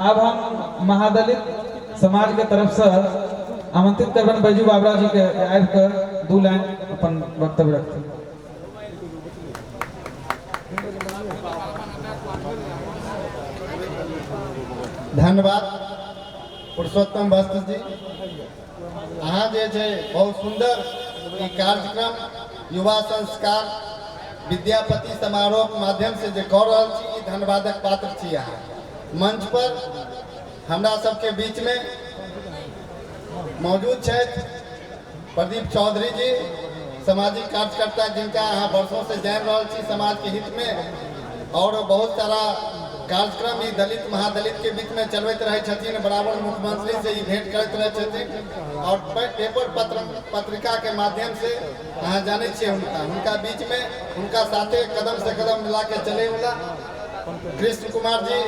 अब हम महादलित समाज के तरफ से आमंत्रित करबन बैजू बाबरा जी के आबि कऽ दू लाइन अपन वक्तव्य रखथिन। धन्यवाद पुरुषोत्तम वस्त्र जी, अहाँ जे छै बहुत सुंदर ई कार्यक्रम युवा संस्कार विद्यापति समारोह के माध्यम से जे कऽ रहल छी, ई धन्यवादक पात्र छी। अहाँ मंच पर हमरा सबके बीच में मौजूद छथि प्रदीप चौधरी जी, सामाजिक कार्यकर्ता, जिनका अहाँ वर्षों से जानि रहल छी समाज के हित में, और बहुत सारा कार्यक्रम ई दलित महादलित के बीच में चलबैत रहै छथिन, बराबर मुख्यमंत्री से ई भेंट करैत रहै छथिन, और पेपर पत्र पत्रिका के माध्यम से अहाँ जानै छियै हुनका हुनका बीच में हुनका साथे कदम से कदम मिला के चले वाला कृष्ण कुमार जी,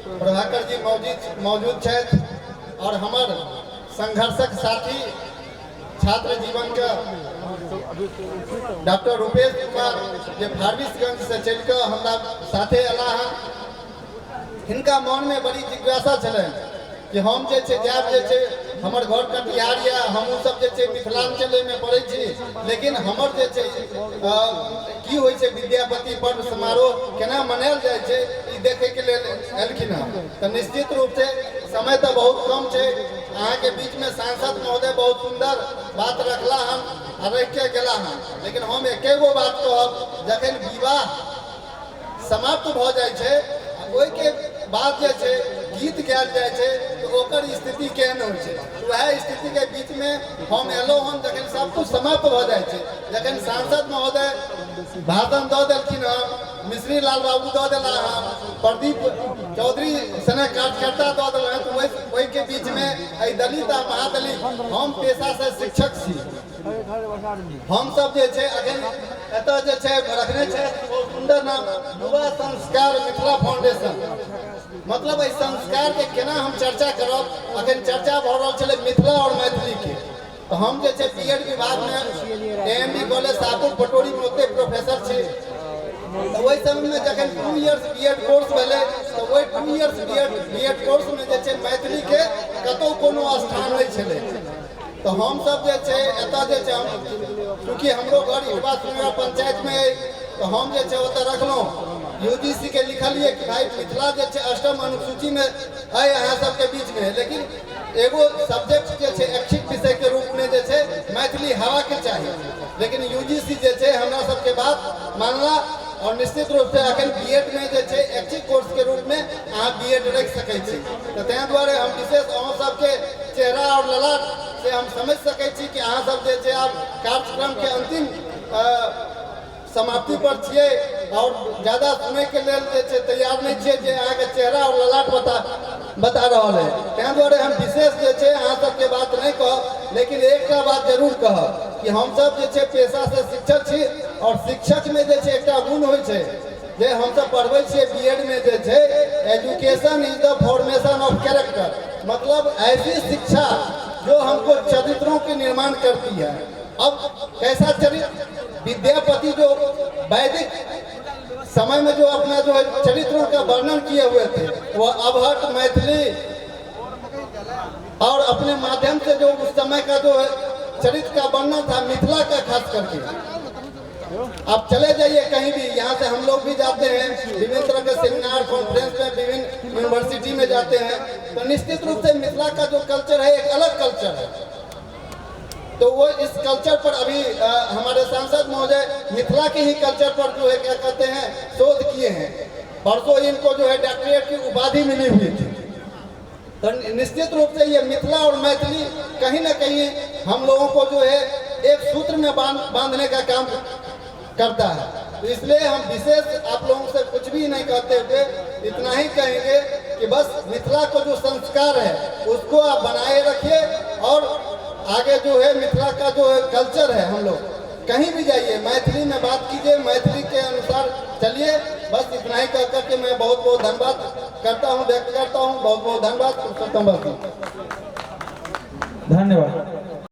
प्रभाकर जी मौजूद छथि, और हमर संघर्षक साथी छात्र जीवन के डॉक्टर रूपेश कुमार जे फारबिसगंज से चलि कऽ हमरा साथे अयला हन। हिनका मनमे बड़ी जिज्ञासा छलनि कि हम जे छै जायब जे छै, हमर घर कटिहार यऽ, हमहूँ सब जे छै मिथिलाञ्चलेमे पढ़ै छी, लेकिन हमर जे छै की होइ छै विद्यापति पर्व समारोह केना मनायल जाइ छै, ई देखैके लेल एलखिन हँ। तऽ निश्चित रूपसँ समय तऽ बहुत कम छै। अहाँके बीचमे सांसद महोदय बहुत सुन्दर बात रखला हन आ रखिके गेला हन, लेकिन हम एके गो बात कहब, जखन विवाह समाप्त भऽ जाइ छै, ओहिके बाद जे छै गीत गायल जाइ छै, तऽ ओकर स्थिति केहन होइ छै, वएह स्थितिके बीचमे हम एलहुँ हन। जखन सब किछु समाप्त भऽ जाइ छै, जखन सांसद महोदय भाषण दऽ देलखिन हन, मिश्री लाल बाबू दऽ देला हन, प्रदीप चौधरी सने कार्यकर्ता दऽ देला हन, तऽ ओहिके बीचमे एहि दलित आ महादलित, हम पेशासँ शिक्षक छी, हमसब जे छै अखन एतऽ जे छै रखने छै बहुत सुन्दर नाम युवा संस्कार मिथिला फाउंडेशन। मतलब एहि संस्कार के केना हम चर्चा करब? अखन चर्चा भऽ रहल छलै मिथिला और मैथिली के, तऽ हम जे छै बी एड विभाग में A M B college Shahpur Patori में ओते प्रोफेसर छी। तऽ ओहि समय में जखन 2 इयर्स बी एड कोर्स भेलै, तऽ ओहि 2 इयर्स बी एड कोर्स में जे छै मैथिली के कतहु कोनो स्थान नहि छलै। तऽ हमसब जे छै एतऽ जे छै, हम चूँकि हमरो घर इटवा सुनरा पंचायतमे अइ, तऽ हम जे छै ओतऽ रखलहुँ, यूजीसी के लिखलियै कि भाई मिथिला जे छै अष्टम अनुसूचीमे अइ अहाँ सबके बीचमे, लेकिन एगो सब्जेक्ट जे छै ऐच्छिक विषयके रूपमे जे छै मैथिली हेबाके चाही। लेकिन यूजीसी जे छै हमरा सबके बात मानला और निश्चित रूप से अखन बी एड में जे छै ऐच्छिक कोर्स के रूप में अहाँ बी एड रखि सकै छी। तऽ ताहि दुआरे हम विशेष अहूँ सबके चेहरा और ललाट से हम समझ सकै छी कि अहाँ सब जे छै आब कार्यक्रम के अंतिम समाप्ति पर छियै और ज्यादा सुनैके लेल जे छै तैयार नहि छियै, जे अहाँके चेहरा और ललाट बता बता रहल है। ताहि दुआरे हम विशेष जे छै अहाँ सबके बात नहि कहब, लेकिन एकटा बात जरूर कहब कि हमसब जे छै पेशा से शिक्षक छी, और शिक्षक में जे छै एकटा गुण होइ छै जे हमसब पढ़बै छियै बी एड में जे छै, education is the formation of character, मतलब ऐसी शिक्षा जो हमको चरित्रों के निर्माण करती है। अब कैसा चरित्र? विद्यापति जो वैदिक समय में जो अपना जो है चरित्रों का वर्णन किए हुए थे, वो अवहट्ट मैथिली और अपने माध्यम से जो उस समय का जो है चरित्र का वर्णन था मिथिला का खास करके। आप चले जाइए कहीं भी, यहाँ से हम लोग भी जाते हैं विभिन्न तरह के सेमिनार कॉन्फ्रेंस में, विभिन्न यूनिवर्सिटी में जाते हैं, तो निश्चित रूप से मिथिला का जो कल्चर है एक अलग कल्चर है। तो वो इस कल्चर पर अभी हमारे सांसद महोदय मिथिला के ही कल्चर पर जो है क्या कहते हैं शोध किए हैं। परसों इनको जो है डॉक्टरेट की उपाधि मिली हुई थी। तो निश्चित रूप से ये मिथिला और मैथिली कहीं ना कहीं हम लोगों को जो है एक सूत्र में बांधने का काम करता है। तो इसलिए हम विशेष आप लोगों से कुछ भी नहीं कहते हुए इतना ही कहेंगे कि बस मिथिला को जो संस्कार है उसको आप बनाए रखिए और आगे जो है मिथिला का जो है कल्चर है, हम लोग कहीं भी जाइए मैथिली में बात कीजिए, मैथिली के अनुसार चलिए। बस इतना ही कह करके मैं बहुत बहुत धन्यवाद करता हूँ, व्यक्त करता हूँ। बहुत बहुत धन्यवाद। पुरुषोत्तम बाबू धन्यवाद।